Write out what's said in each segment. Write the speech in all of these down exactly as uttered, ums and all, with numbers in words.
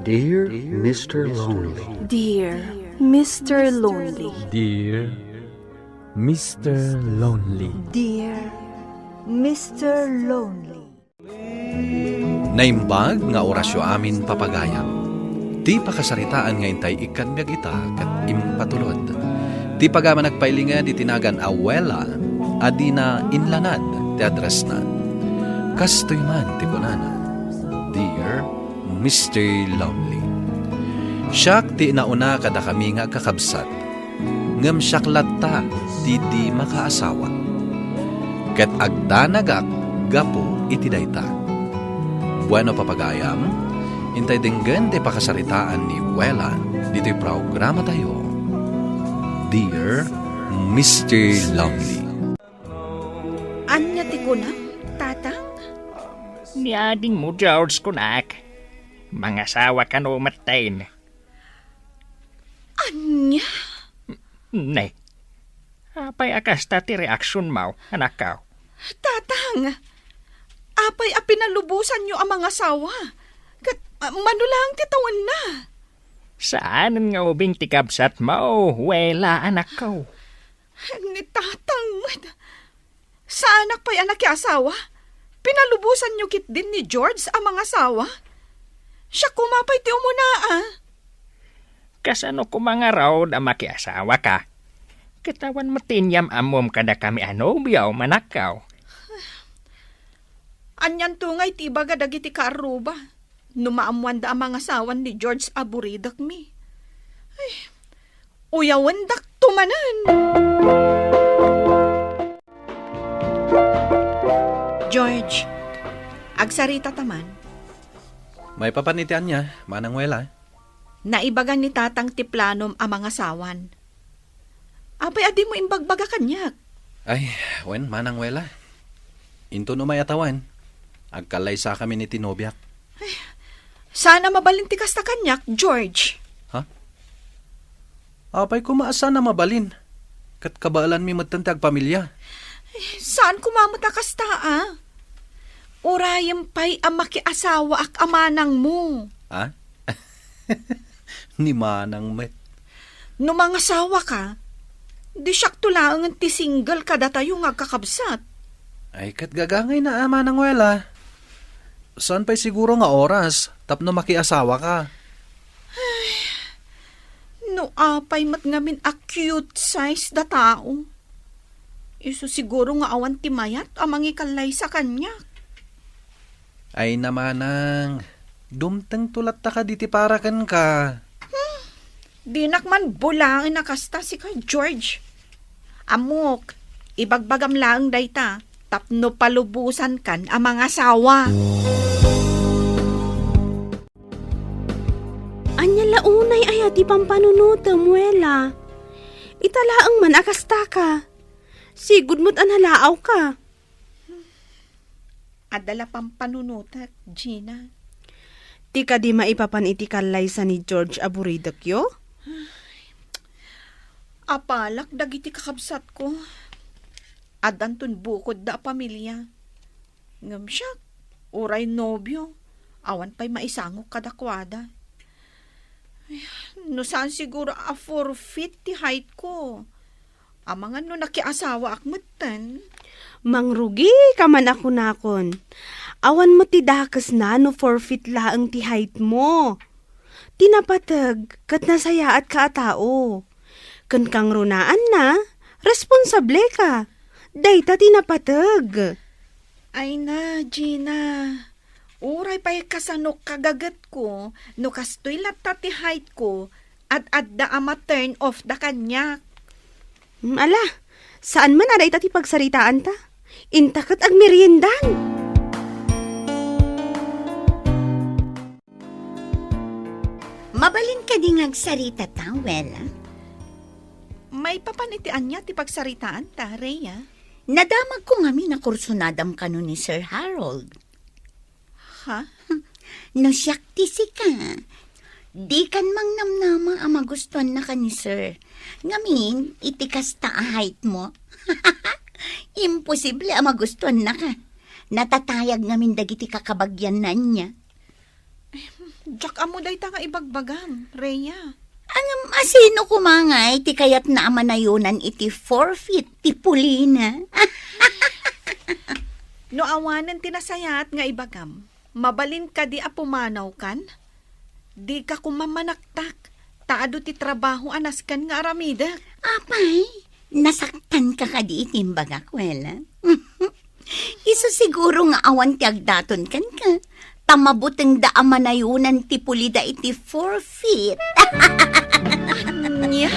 Dear Mister Lonely. Dear Mister Lonely. Dear Mister Lonely. Dear Mister Lonely. Naimbag nga orasyo amin, papagayam. Ti pakasaritaan nga intay ikkanbiag ita ket impatulod. Ti pagaman agpailinged iti nagan a Wela a dina inlanad ti addressna. Kastoy man ti kunana, Dear Mister Lonely. Siak ti nauna kadakami nga agkakabsat, ngem siak latta ti di makaasawa. Ket agdanagak gapu iti dayta. Bueno, papagayam, intay denggen ti pakasaritaan ni Wela ditoy programatayo, Dear Mister Lonely. Ania ti kunam, Tatang? Ni adingmo, George, kunak. Mangasawa kano metten. Ania? Ne. Apay a kasta ti reaksionmo, anakko? Tatang, apay a pinalubosanyo a mangasawa? Ket, ah, mano laeng ti tawenna? Saanen nga ubing ti kabsatmo, Wela, anakko. Ni Tatang met. Saanak pay a nakiasawa? Pinalubosanyo ketdin ni George a mangasawa? Siak koma pay ti umuna, a. Kasano koma ngarud a makiasawaka? Ket awan met ti inyam-ammom kadakami a nobio, anakko. Anianto ngay ti ibaga dagiti kaarruba no maammoanda a mangasawan ni George a buridekmi? Ay, uyawendakto manen. George, agsaritata man. Maipapan iti ania, Manang Wela? Naibaga ni Tatang ti planom a mangasawan. Apay a dimo imbagbaga kaniak? Ay, wen, Manang Wela. Inton umay a tawen, agkallaysakamin iti nobiak. Ay, saan a mabalin ti kasta kaniak, George. Ha? Apay koma a saan a mabalin? Ket kabaelanmi metten ti agpamilia. Ay, saan koma met a kasta, a? Urayem pay a makiasawaak a manangmo. Ha? Ni manang met. No mangasawaka, di siakto laengen ti single kadatayo nga agkakabsat. Ay, ket gagangayna a, Manang Wela. Saan pay siguro nga oras tapno makiasawaka? Ay, no apay met ngamin a cute size da tao. Isu siguro nga awan ti mayat a mangikallaysa kaniak. Ay, namanang, dumtengto latta kaditi para kenka. Hmm, dinak man bulaen a kasta, sika, George. Ammok, ibagbagam laeng dayta tapno palubosankan a mangasawa. Ania la unay aya ti pampanunotem, Wela? Ita laeng man a kastaka. Sigud met a nalaawka. Adda la pampanunotek, Gina. Ti kadi maipapan iti kallaysa ni George a buridekyo? Apalak dagiti kakabsatko. Addanton bukodda a pamilia. Ngem siak, uray nobio, awan pay maisangok kadakuada. Ay, no saan siguro a four feet ti height ko, amangan no nakiasawaak metten. Mangrugika man a kunakon. Awan met ti dakesna no four feet laeng ti height mo. Ti napateg ket nasayaatka a tao. Ken kangrunaanna, responsableka. Dayta ti napateg. Ay na, Gina. Uray pay kasano kagagetko, no kastoy latta ti height ko, ad-adda a ma-turn off da kaniak. Hmm, ala, saan man a dayta ti pagsaritaanta. Inta ket agmeriendan. Mabalin kadi nga agsarita ta, Wela? Maipapan iti ania ti pagsaritaanta, Rhea? Nadamagko ngamin a kursunadam kano ni Sir Harold. Ha? No siak ti sika, dikan mangnamnama a magustuannaka ni Sir. Ngamin, iti kasta a height mo, imposible a magustuannaka. Natatayag ngamin dagiti kakabagianna ania. Diak ammo dayta nga ibagbagam, Rhea. Ngem asino koma ngay ti kayatna a manayonan iti four feet ti pulina? No awanen ti nasayaat nga ibagam, mabalin kadi a pumanawkan? Dika koma manaktak, ta adu ti trabaho a nasken nga aramidek. Apay, nasaktanka kadi iti imbagak, Wela? Isu siguro nga awan ti agdaton kenka, ta mabutengda a manayonan ti pulida iti four feet. Ania?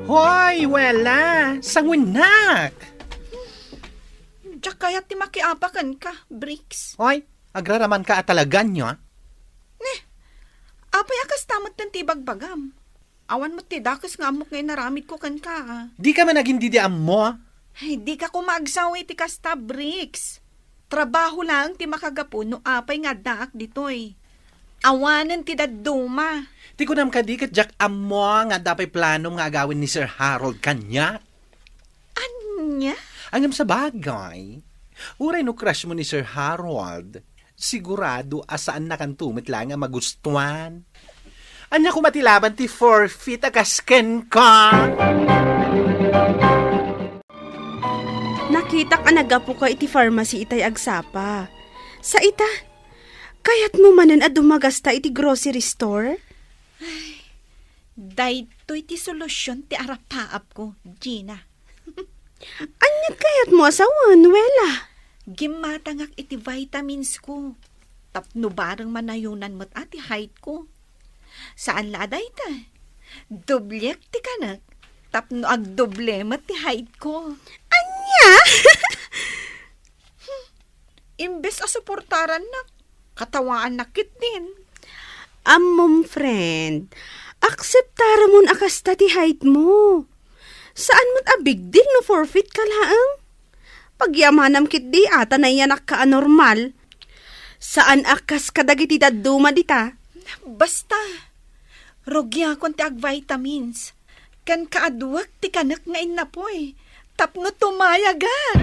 Hoy, Wela! Sanguinak! Diak kayat ti makiapa kenka, Bricks. Hoy, agraramanka a talagan, a? Ne, apay a kasta metten ti ibagbagam? Awan met ti dakes nga ammok nga inaramidko kenka, a. Dika man agin didi ammo, a? Ay, dika koma agsaw iti kasta, Bricks. Trabaho laeng ti makagapu no apay nga addaak ditoy. Awanen ti dadduma. Ti kunam kadi ket diak ammo nga adda pay planom nga agawen ni Sir Harold kaniak. Ania? Ngem sabagay, uray no crush mo ni Sir Harold, sigurado a saannakanto met laeng a magustuan. Ania koma ti laban ti four feet a kas kenka? Nakitak a naggapuka iti pharmacy itay agsapa. Sa ita, kayatmo manen a dumagasta iti grocery store? Daytoy ti solusion ti arapaapko, Gina. Aniat kayatmo a sawen, Wela? Gimmatangak iti vitamins ko. Tapno bareng manayonan met a ti height ko. Saan la a dayta. Dobliek ti kanek, tapno agdoble met ti height ko. Ania? Imbes a suportarannak, katawaannak ketdin. Ammom, friend, akseptaramon a kasta ti height mo. Saan met a big deal no four feet ka laeng. Pagyamanam ketdi a ta nayanakka a normal. Saan a kas kadagiti dadduma dita. Basta, rugiakon ti agvitamins. Ken kaaduek ti kanek nga innapoy tapno tumayagak.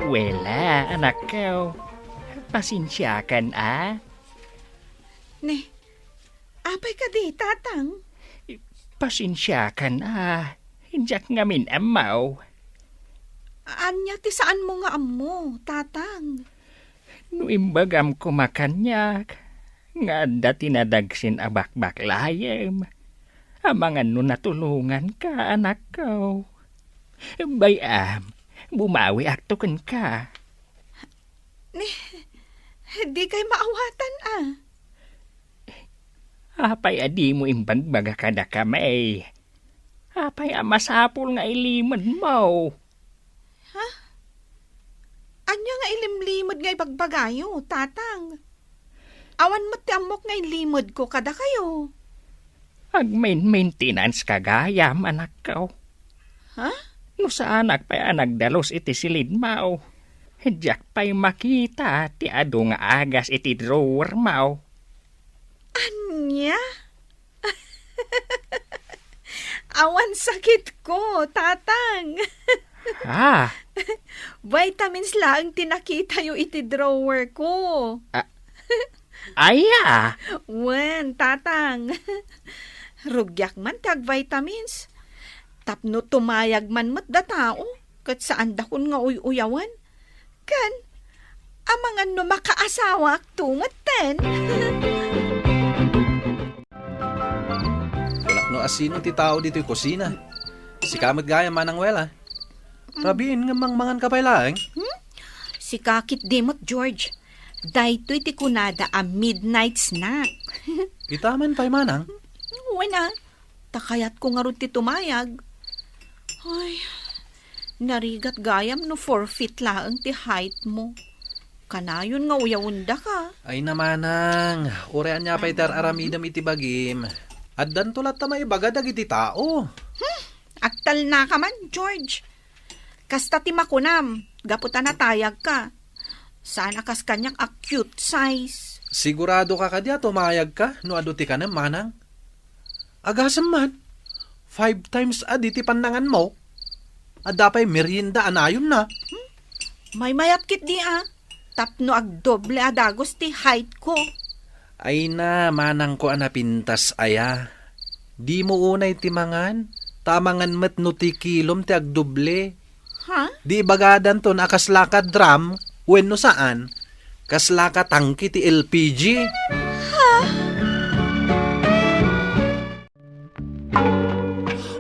Wela, anakko. Pasensiakan, a? Ne, apay kadi, Tatang? Pasensiakan, a. Diak ngamin ammo. Ania ti saanmo nga ammo, Tatang? No imbagam koma kaniak nga adda ti nadagsen a bakbaklayem, amangan no natulonganka, anakko. Bay-am, bumawiakto kenka. Ni, dikay maawatan, a. Apay a dimo imbagbaga kadakami? Apay a masapul nga ilimedmo? Ha? Ania nga ilimlimed nga ibagbagayo, Tatang? Awan met ti ammok nga ilimedko kadakayo. Agmain-maintenance ka gayam, anakko. Ha? No saanak pay a nagdalus iti silidmo, diak pay makita ti adu nga agas iti drawermo. Ania? Awan sakitko, Tatang. Ah. Vitamins laeng ti nakitayo iti drawer ko. Ah. Aya? Wen, Tatang. Rugiak man ti agvitamins. Tapno tumayag man met datao, ket saandakon nga uy-uyawen. Ken, amangan no makaasawaakto metten. Kunak no asino ti tao ditoy kusina. Sika met gayam, Manang Wela. Rabiin nga mangmangan ka pay laeng? Hmm? Sika ketdi met, George. Daytoy ti kunada a midnight snack. Ita man pay, Manang? Wen a. Ta kayatko ngarud ti tumayag. Ay, narigat gayam no four feet laeng ti height mo. Kanayon nga uyawendaka. Ay na, Manang, uray ania pay ti ar-aramidem iti bagim, addanto latta maibaga dagiti tao. Hmm, agtalnaka man, George. Kasta ti makunam, gapu ta natayagka. Saan a kas kaniak a cute size. Sigurado ka kadi a tumayagka no adu ti kanem, Manang? Agasem man, five times a di ti pannanganmo. Adda pay merienda a nayonna. Maymayat ketdi a. Tapno agdoble a dagus ti height ko. Ay na, manangko a napintas aya. Dimo unay ti mangan, ta mangan met no ti kilom ti agdoble. Ha? Di ibagadanton a kaslaka drum, wenno saan? Kaslaka tangke ti L P G. Ha?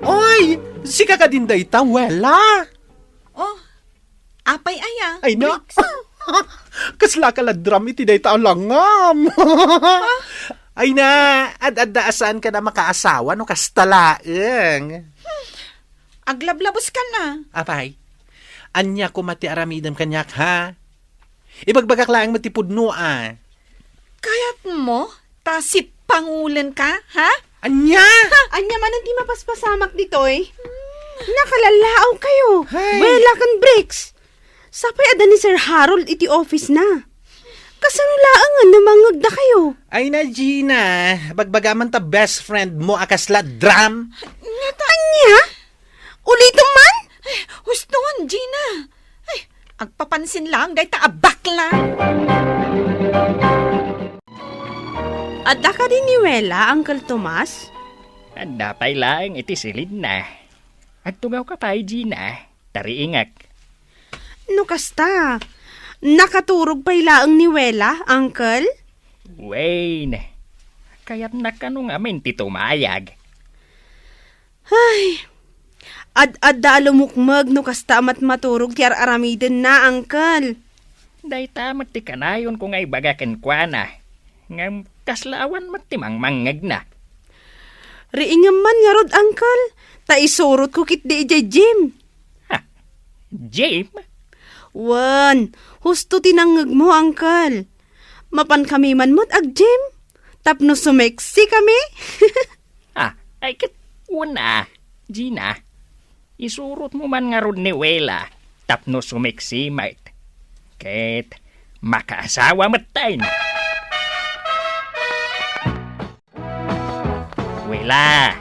Oy! Sika kadin dayta, Wela? Oh, apay aya? Ay, na. Bricks? Kaslaka la drum iti dayta a langam. Ay na, ad-adda a saanka a makaasawa no kasta laeng. Aglablaboska na. Apay, ania koma ti aramidem kaniak, ha? Ibagbagak laeng met ti pudno a. Kayatmo ta sippangulenka, ha? Ania? Ania manen ti mapaspasamak ditoy? Nakalalaawkayo. Hay. Wela ken Bricks. Sapay adda ni Sir Harold iti office na. Kasano laengen no mangngegdakayo? Ay na, Gina. Bagbaga man ta best friend mo a kasla drum. Ania? Ulitem man? Ay, huston, Gina. Ay, agpapansin lang dayta a bakla. Adda kadi ni Wela, Uncle Tomas? Adda pay laeng iti silidna. Agtugawka pay, Gina. Tariingek. No kasta, nakaturog pay laeng ni Wela, Uncle? Wen, kayatna kano ngamin ti tumayag. Ay, ad-adda a lumukmeg no kasta a matmaturog ti ar-aramidenna, Uncle. Dayta met ti kanayonko nga ibaga kenkuana. Ngem kasla awan met ti mangmangngegna. Riingem man ngarud, Uncle, ta isurotko ketdi idiay gym. Ha? Gym? Wen, husto ti nangngegmo, Uncle. Mapankami man met ag-gym tapno sumeksi kami. Ah, ay ket una, Gina, isurotmo man ngarud ni Wela tapno sumeksi met. Ket makaasawa metten. Wela!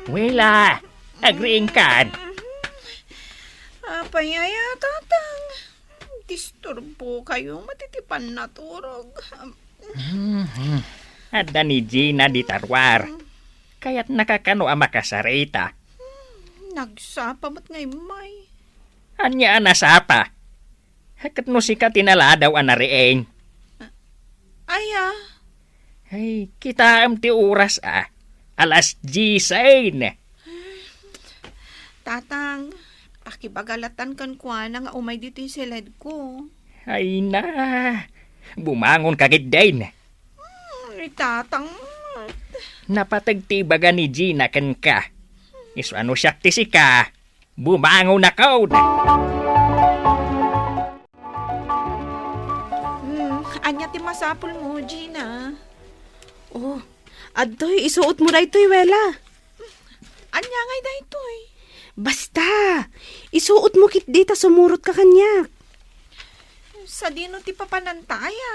Wela! Agriingkan! Apay aya, Tatang? Disturbokayo met iti pannaturog. Mhm. Adda ni Gina dita ruar. Kayatnaka kano a makasarita? Nagsapa met nga immay. Ania a nasapa? Ket no sika ti naladaw a nariing? Aya? Ay, kitaem ti oras a. Alas diesen. Tatang, pakibagalatankan kuana nga umay ditoy siledko. Ay na, bumangonka ketdin. Hmm, ni Tatang. Napateg ti ibaga ni Gina kenka. Isu a no siak ti sika, bumangonakon. Hmm, ania ti masapulmo, Gina? Oh, adtoy, isuotmo daytoy, Wela. Ania ngay daytoy? Basta, isuotmo ketdi ta sumurotka kaniak. Sadino ti papananta aya?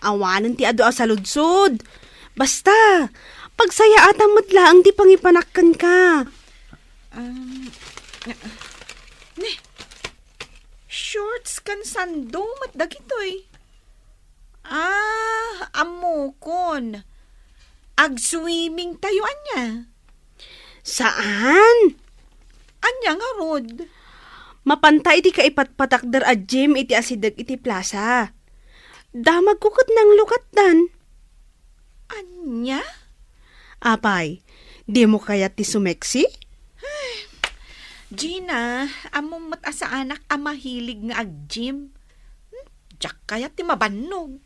Awanen ti adu a saludsod. Basta, pagsayaatam met laeng ti pangipanak kenka. Um, ne, shorts ken sando met dagitoy. Ah, ammokon. Agswimming tayo ania? Saan? Ania ngarud? Mapanta iti kaipatpatakder a gym iti asideg iti plaza. Damagko ket nanglukatdan. Ania? Apay, dimo kayat ti sumeksi? Gina, ammom met a saanak a mahilig nga ag-gym. Hmm, diak kayat ti mabannog.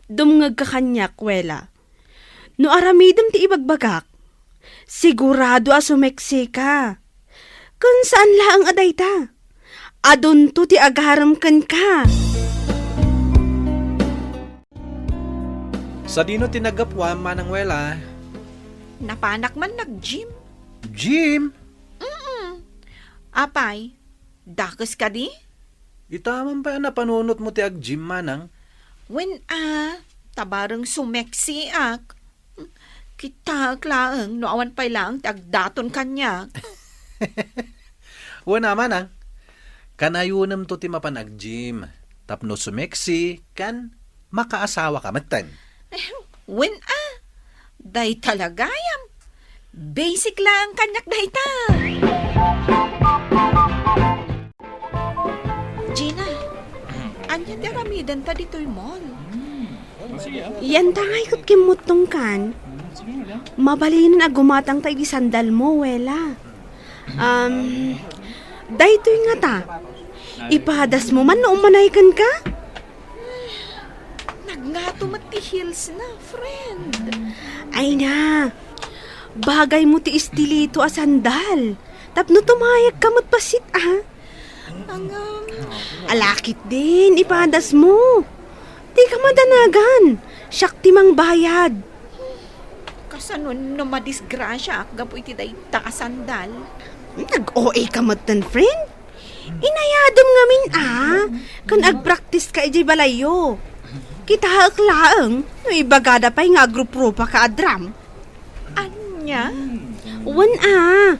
Dumngegka kaniak, Wela. No aramidem ti ibagbagak, sigurado a sumeksika. Ken saan laeng a dayta. Adunto ti agarem kenka. Sadino ti naggapuam, Manang Wela? Napanak man nag-gym. Gym? Mm-mm. Apay, dakes kadi? Ita man pay a napanunotmo ti ag-gym, Manang? Wen a, ta bareng sumeksiak. Kitaek laeng no awan pay laeng ti agdaton kaniak. Wen a, manang, kanayonemto ti mapan ag-gym tapno sumeksi ken makaasawaka metten. Wen a, dayta la gayam. Basic laeng kaniak dayta. Gina, ania ti aramidenta ditoy mall? Yanta ngay ket kimmuttongkan. Mabalinen a gumatangta iti sandalmo, Wela. Um, daytoy ngata, ipadasmo man no umanay kenka? Nagngato met ti heelsna, friend. Ay na, bagaymo ti estilito a sandal. Tapno tumayegka met bassit, a. Ala ketdin, ipadasmo. Dika madanagan. Siak ti mangbayad. Kasano no madisgrasiaak gapu iti dayta a sandal? Nag-O A ka metten, friend? Inayadem ngamin a, ken agpraktiska idiay balayyo. Kitaek laeng no ibagada pay nga agruprupa ka a drum. Ania? Wen a,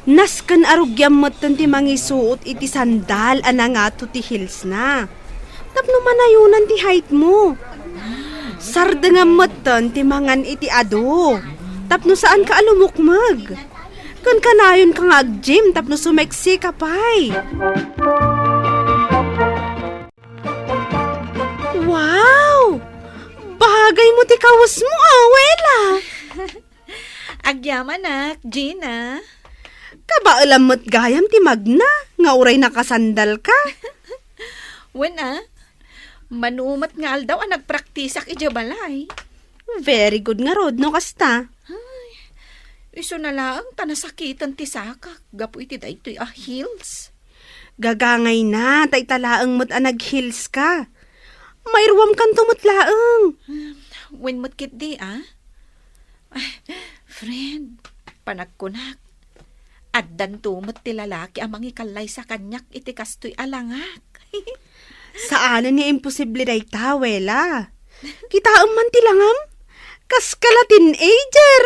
nasken a rugiam metten ti mangisuot iti sandal a nangato ti heelsna. Tapno manayonan ti heightmo. Sardengam metten ti mangan iti adu. Tapno saanka a lumukmeg. Ken kanayonka nga ag-gym tapno sumeksika pay. Wow! Bagaymo ti kawesmo, a, Wela! Agyamanak, Gina. Kabaelam met gayam ti magna nga uray nakasandalka. Wen a, mano met nga aldaw a nagpraktisak idiay balay. Very good ngarud no kasta. Ay, isuna laeng ta nasakiten ti sakak gapu iti daytoy a heels. Gagangayna, ta ita laeng met a nag-heelska. Mairuamkanto met laeng. Wen met ketdi, a? Ay, friend, panagkunak, addanto met ti lalaki a mangikallaysa kaniak iti kastoy a langak. Saanen nga imposible dayta, Wela. Kitaem man ti langam. Kaska la teenager.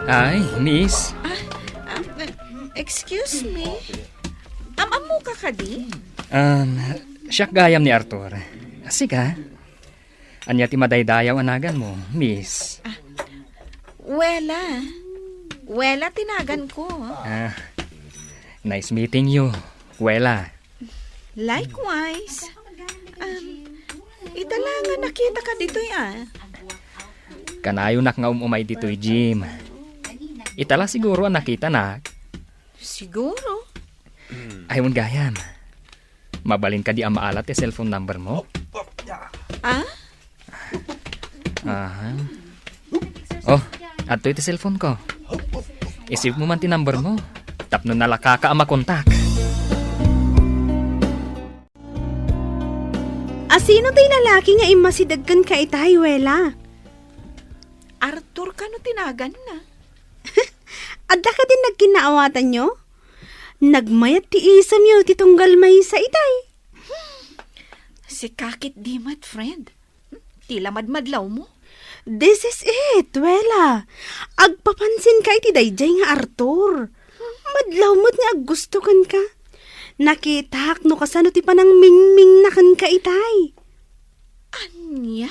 Ay, miss. Ah, ah, excuse me. Am-ammoka kadi? Um, siak gayam ni Arthur. Sika? Ania ti madaydayaw a naganmo, miss? Ah, Wela. Wela ti naganko. Ah, nice meeting you, Wela. Likewise. Um, ita la nga nakitaka ditoy, a. Kanayonak nga um-umay ditoy gym. Ita la siguro a nakitanak. Siguro. Ay, wen gayam. Mabalin kadi a maala ti cellphone number mo? A? Aha. Oh, adtoy ti cellphone ko. I-save mo man ti number mo. Tapno nalakaka a makontak. A, sino ti lalaki nga immasideg kenka itay, Wela? Arthur kano ti naganna? Adda kadin nagkinnaawatanyo? Nagmayat ti isemyo ti tunggal maysa itay. Sika ketdi met, friend. Ti la madmadlawmo? This is it, Wela. Agpapansinka iti daydiay nga Arthur. Madlaw met nga aggusto kenka. Nakitak no kasano ti panangmingmingna kenka itay. Ania?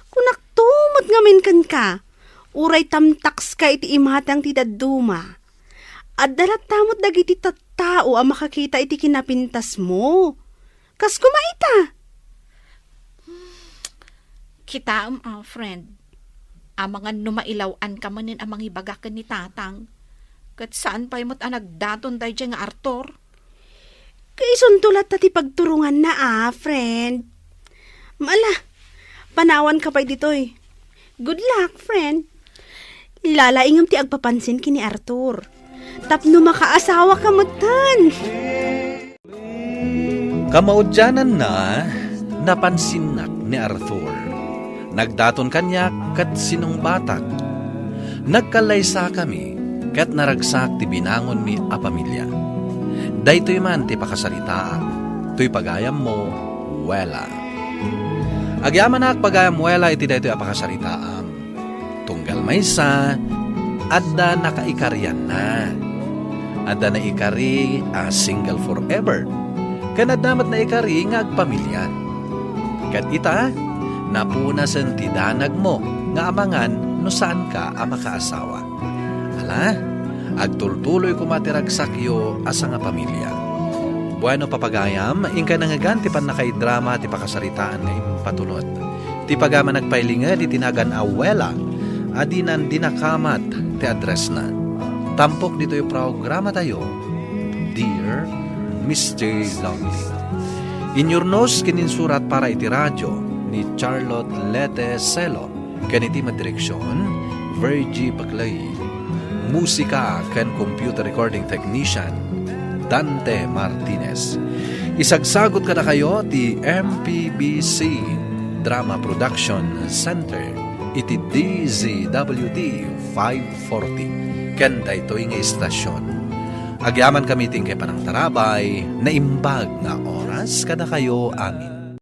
Kunakto met ngamin kenka. Uray tamtakska iti imatang ti dadduma. Adda latta met dagiti tattao a makakita iti kinapintasmo. Kas koma ita. Kitaem a, friend. Amangan no mailaw-anka manen a mangibaga ken ni Tatang. Ket saan pay met a nagdaton daydiay nga Arthur. Ket isunto latta ti pagturonganna a, friend. Ala, panawanka pay ditoy. Good luck, friend. Lalaingem ti agpapansin ken ni Arthur. Tapno makaasawaka metten. Kamaudiananna, napansinnak ni Arthur. Nagdaton kaniak ket sinungbatak. Nagkallaysakami ket naragsak ti binangonmi a pamilia. Daytoy man ti pakasaritaam toy pagayammo, Wela. Agyamanak pagayam, Wela, iti daytoy a pakasaritaam. Tunggal maysa, adda nakaikarianna. Adda naikari a single forever, ken adda met naikari nga agpamilia. Ket ita, napunasen ti danagmo nga amangan no saanka a makaasawa. Ala, agtultuloy koma ti ragsakyo a sangapamilia. Bueno, papagayam, inkay nangngegan ti pannakaidrama ti pakasaritaan nga impatulot. Ti pagayam a nagpailinged iti nagan a Wela a dinan dinakamat ti addressna. Tampok ditoy programatayo, Dear Mister Lonely. Inyurnos ken insurat para iti radio ni Charlotte Lete Celo, ken iti met direksion, Virgie Baclay. Musika ken computer recording technician, Dante Martinez. Isagsagut kadakayo ti M P B C Drama Production Center iti D Z W T five forty. Ken daytoy nga istasyon, agyamankami ti inkay panangtarabay, naimbag nga oras kadakayo amin.